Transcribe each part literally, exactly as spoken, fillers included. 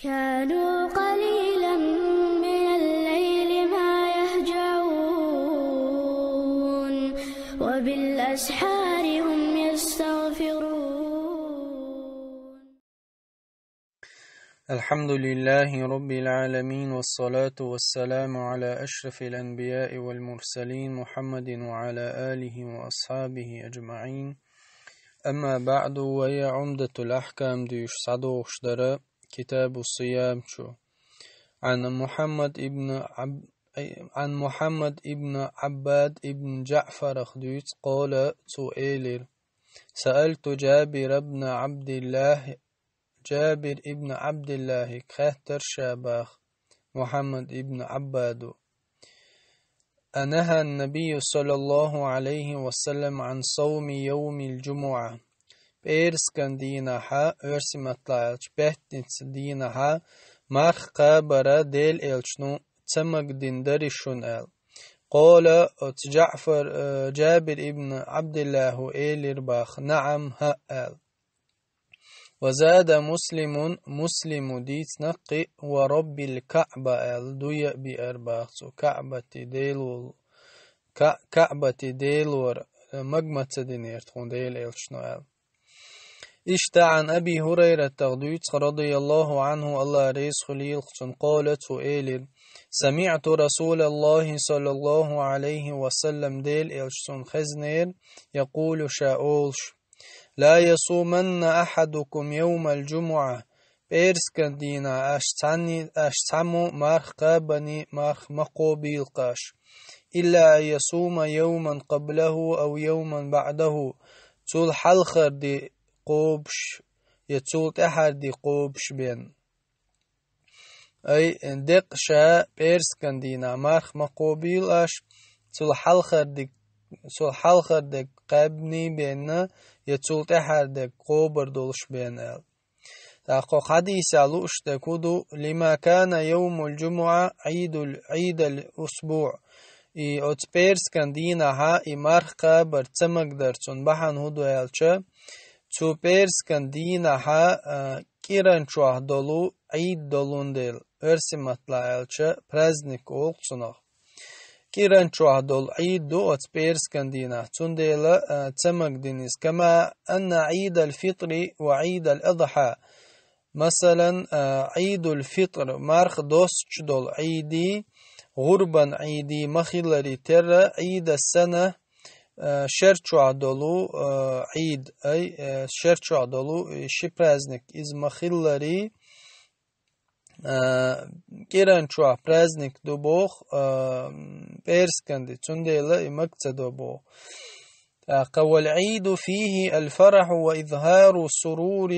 كانوا قليلا من الليل ما يهجعون، وبالأسحار هم يستغفرون. الحمد لله رب العالمين، والصلاة والسلام على أشرف الأنبياء والمرسلين محمد وعلى آله وأصحابه أجمعين. أما بعد، وهي عمدة الأحكام дуьйцуш схьадогӀуш дара كتاب الصيام чу. عن محمد ابن عب-، عن محمد ابن عباد ابن جعفر дуьйцу, قال, цо элира: سألت جابر بن عبد الله, Джабир ибн Ӏабдиллахьига хаьттира ша боху Мухьаммад ибн Ӏаббада: أنهى النبي صلى الله عليه وسلم عن صوم يوم الجمعة؟ ПӀераскан дийнахьа, оьрсийн маттахь аьлча, пятница дийнахьа, марха кхабара Делан элчано ца магадина дарий шуна аьлла. قال, оцу Джаъфар, э, Джабир ибн Ӏабдиллахьа элира боху: نعم, хӀаъ, аьлла. وزاد مسلم, Муслима дийцина кхин а, ورب الكعبة аьлла, дуй а биара боху цо, КаӀбати Делора, Ка-, КаӀбати Делора, э, мага ма ца динера тхуна Делан элчано аьлла. Иштта عن أبي هريرة дуьйцу, رضي الله عنه, АллахӀ реза хуьлийла цунна, قال, цо элира: سمعت رسول الله صلى الله عليه وسلم, Делан элча суна хезнера, يقول, ша олуш: لا يصومن أحدكم يوم الجمعة, пӀераскан дийнахь аша цхьанне-, аша цхьаммо марха кхабаний, марха ма кхобийла-кх аша, إلا أن يصوم يوما قبله أو يوما بعده, цул хьалхара де кхобуш, я цул тӀаьхьара де кхобуш бен. Ай, декъа ша пӀераскан дийнахь марха ма кхобийла аша, цул хьалхара де, цул хьалхара де кхаьбний бен, я цул тӀаьхьара де кхобур долуш бен аьлла. ТӀаккха хьадисехь лууш дерг хӀун ду: لما كان يوم الجمعة عيد ال-, عيد الأسبوع. И оцу пӀераскан дийнахьа и марха кхабар ца магадар цунна бахьана хӀун ду аьлча, цу пӀераскан дийнахьа, а, кӀиран чохь долу Ӏийд долун дела, оьрсийн маттахь аьлча, праздник олу цунах. КӀиран чохь долу Ӏийд ду оцу пӀераскан дийнахь, цундела, а, ца магадина иза. كما أن عيد الفطر وعيد الأضحى. Масалан, а, Ӏийдул-Фитр, марха доссучу долу Ӏийдий, гӀурбан Ӏийдий ма-хилларий терра, Ӏийда сана, а, шер чохь долу, а, Ӏийд, ай, а, шер чохь долу, и, ши праздник, иза ма-хилларий, а, кӀиран чохь праздник ду боху, а, пӀераскан де, цундела и мага ца до боху. ТӀаккха والعيد فيه الفرح وإظهار السرور,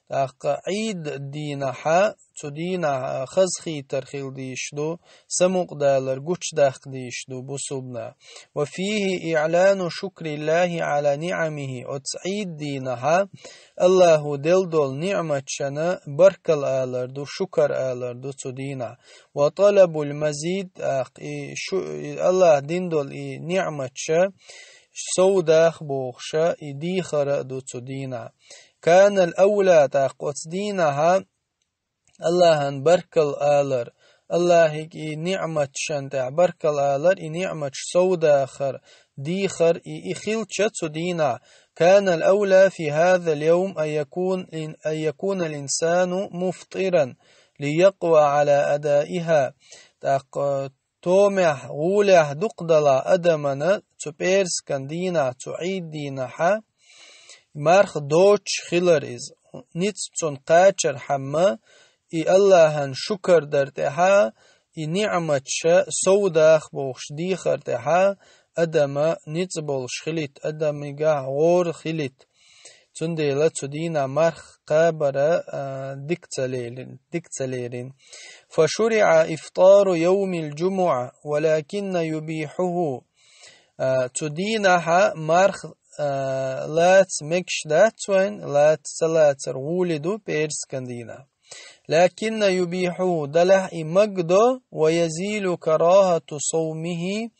тӀаккха Ӏийд дийнахьа, цу дийнахьа хазахетар хила дийш ду, самукъадалар гучудаккха дийш ду бусулбана. وفيه إعلان شكر الله على نعمه, оцу Ӏийд дийнахьа АллахӀа делла долу ниъматшна баркалла алар ду, шукар алар ду цу дийнахь. وطلب المزيد, тӀаккха и шу-, и АллахӀа дина долу и ниъматша сов даха бохуша, и дийхар а ду цу дийнахь. كان الأولى, тӀаккха оцу дийнахьа АллахӀан баркалла алар, АллахӀига и ниъматшна тӀехь баркалла алар, и ниъматаш сов дахар, дийхар и, и хилча цу дийнахь. كان الأولى في هذا اليوم أن يكون، أن يكون الإنسان مفطرا ليقوى على أدائها. ТӀаккха томехь, гӀолехь дукха дала адамана цу пӀераскан дийнахь, цу Ӏийд дийнахьа марха доцуш хилар иза. Ницкъ цунна кхачархьама, и АллахӀан шукар дар тӀехьа, и ниъматша сов даха бохуш дийхар тӀехьа, адама ницкъ болуш хилийта, адамигахь гӀора хилийта. Цундела цу дийнахь марха кхабара, а, дика ца лерина, дика ца лерина. فشرع إفطار يوم الجمعة، ولكن يبيحه. А, цу дийнахьа марха, а, лаца мегаш дац вайн, лаца ца лацар гӀоле ду пӀераскан дийнахь. لكن يبيحه, делахь и мага до, ويزيل كراهة صومه,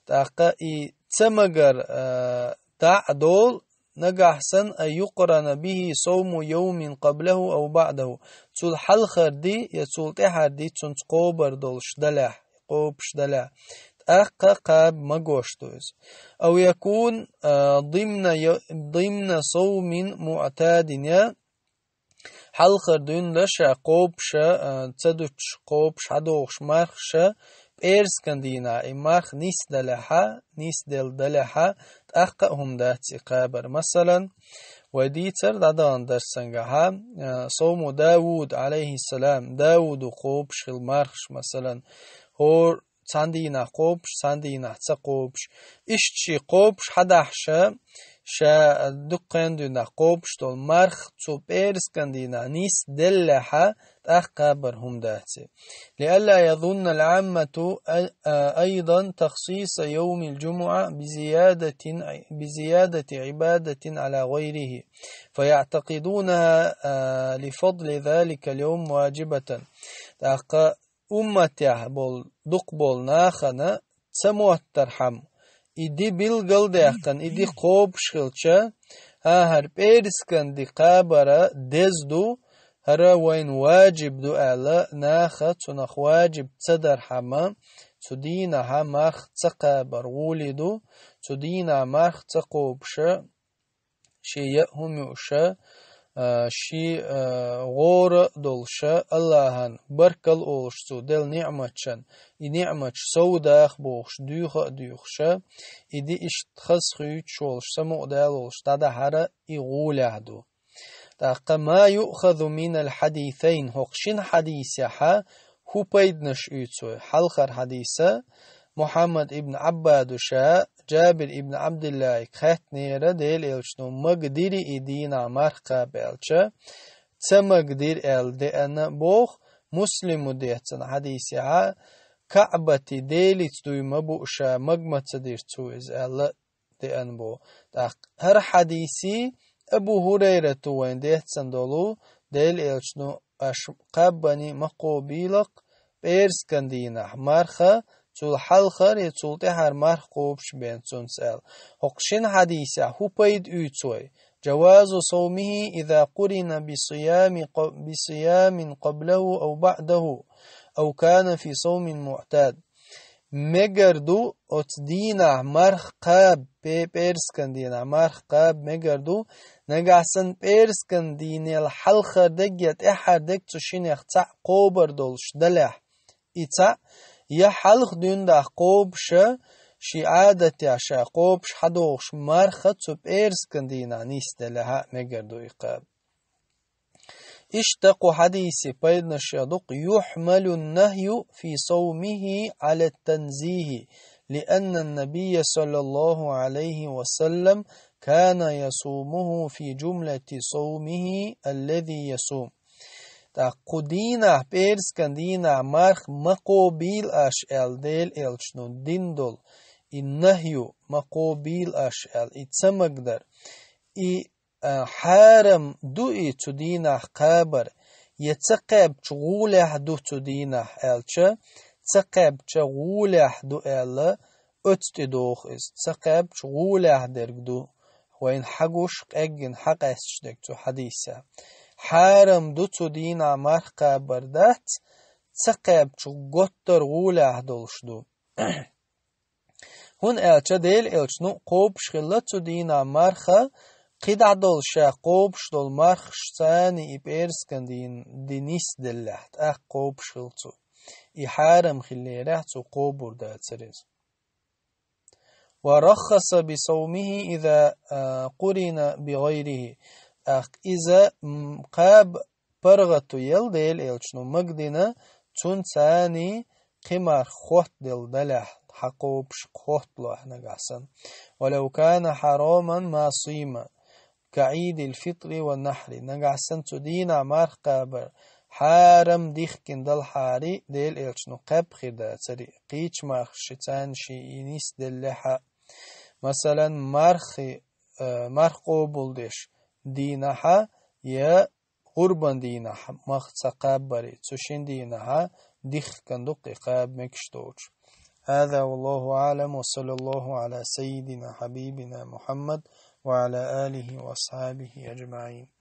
тӀаккха и ца магар, а, дӀа а долу, нагахь санна, أن يقرن به صوم يوم قبله أو بعده. Цул хьалхара ди я цул тӀаьхьара ди цунца кхобар долуш далехь, кхобуш далехь, тӀаккха кхаба магош ду иза. أو يكون, а, ضمن ي-, ضمن صوم معتاد, я хьалхара дуьйна ша кхобуша, а, ца дуьтуш кхобуш хьадогӀуш мархаша, пӀераскан дийнахь и марха нисделехьа, нисделла далехьа, тӀаккха а хӀума дац и кхабар. Масалан, вай дийцар дӀадахана дарсангахьа, а, совму Дауд, алейхиссалам, Дауда кхобуш хила мархаш, масалан, хӀор-, цхьана дийнахь кхобуш, цхьана дийнахь ца кхобуш. Иштта ши кхобуш хьадахьша, ша дуккхен дуьйнахь кхобуш долу марх цу пӀераскан дийнахь нисделлехьа, тӀаккха кхабар хӀума дац и. لئلا يظن العامة أ-، أيضا تخصيص يوم الجمعة بزيادة، بزيادة عبادة على غيره، فيعتقدونها، а, لفضل ذلك اليوم واجبة. ТӀаккха умматехь болу, дукха болу нахана ца моттархьама, и ди билгал а даьккхина, и ди кхобуш хилча, хӀара пӀераскан ди кхабара деза ду, хӀара вайна важиб ду аьлла, наха цунах важиб ца дархьама, цу дийнахьа марх ца кхабар гӀоле ду, цу дийнахьа марх ца кхобуша, шен яа хӀума юуша, а, шен, а, гӀора а долуша, Аллахьан баркалла олуш цо делла ниӀматшан, и ниӀматаш сов даха бохуш, дуьйха а дуьйхуша, и ди иштта хаза хуьйцуш волуш, самукъадала волуш дӀадахьара и гӀолехь ду. ТӀаккха ما يؤخذ من الحديثين, хӀокху шина хьадисехьа хӀун пайданаш оьцу вай? Хьалхара хьадиса, Мухьаммад ибн Ӏаббаду ша Джабир ибн Ӏабдиллахьига хаьттинера, Делан Элчано магадирий и дийнахь марха кхаба аьлча, ца магадира аьлла деана боху, Муслиму дехцина хьадисехьа, КаӀбати Делица дуй ма буу ша, мага ма ца дира цо иза аьлла деана боху. ТӀаккха хӀара хьадисий Абу ХӀурайрату вайн дехцина долу, Делан Элчано аша кхаббани ма кхобийла-кх пӀераскан дийнахь марха, цул хьалхара я цул тӀаьхьара марха кхобуш бен цунца аьлла. ХӀокху шина хьадисехь хӀун пайда оьцу вай? جواز صومه إذا قرن بصيام ق-، بصيام قبله أو بعده، أو كان في صوم معتاد. Мегар ду оцу дийнахь марха кхаба, пе-, пӀераскан дийнахь марха кхаба мегар ду, нагахь санна пӀераскан дийнел хьалхара дерг я тӀаьххьара дерг цу шинех цхьаъ кхобар долуш далехь. И цхьаъ, я хьалха дуьйна даха кхобуша, шен Ӏадатехь ша кхобуш хьадогӀуш марха цу пӀераскан дийнахь нисделехьа мегар ду и кхаба. Иштта кху хьадиси пайданаш ду-кх: يحمل النهي في صومه على التنزيه، لأن النبي صلى الله عليه وسلم كان يصومه في جملة صومه الذي يصوم. ТӀаккха кху дийнахь, пӀераскан дийнахь марха ма кхобийла аша аьлла, Делан Элчано дина долу и нахью, ма кхобийла аша аьлла, и ца магадар, и а, хьарам ду и цу дийнахь кхабар, я ца кхаьбча гӀолехь ду цу дийнахь аьлча, ца кхаьбча гӀолехь ду аьлла, оцу тӀе доху иза, ца кхаьбча гӀолехь дерг ду, вайна хьагуш, къеггина хьакъаьсташ дерг цу хьадисехь. Хьарам ду цу дийнахь марха кхабар дац, ца кхаьбча готтар гӀолехь долуш ду. ХӀунда аьлча Делан Элчано кхобуш хилла цу дийнахь марха, кхидӀа долу ша кхобуш долу мархаш царний и пӀераскан дийна ди нисделлехь, тӀаккха кхобуш хилла цо. И хьарам хиллерехь, цо кхобур дацара иза. ورخص بصومه إذا قرن بغيره. ТӀаккха иза, м, кхаба паргӀато елла Делан Элчано магадина, цунна царний кхин марха хоттаделла далехь, хьакхобуш хотталахь нагахь санна. ولو كان حراما ما صيم كعيد الفطر والنحر. Нагахь санна цу дийнахь марха кхабар хьарам дихкина далахьарий, Делан Элчано кхаьбна хир дацарий, кхечу мархаш ши царна ши и нисделлехьа. Масалан, мархи, э, марха къобалдеш дийнахьа я гӀурбан дийнахь мах ца кхаббари, цу шин дийнахьа дихкан ду кхин кхаба мегаш доцуш. هذا والله أعلم، وصلى الله على سيدنا حبيبنا محمد وعلى آله وأصحابه أجمعين.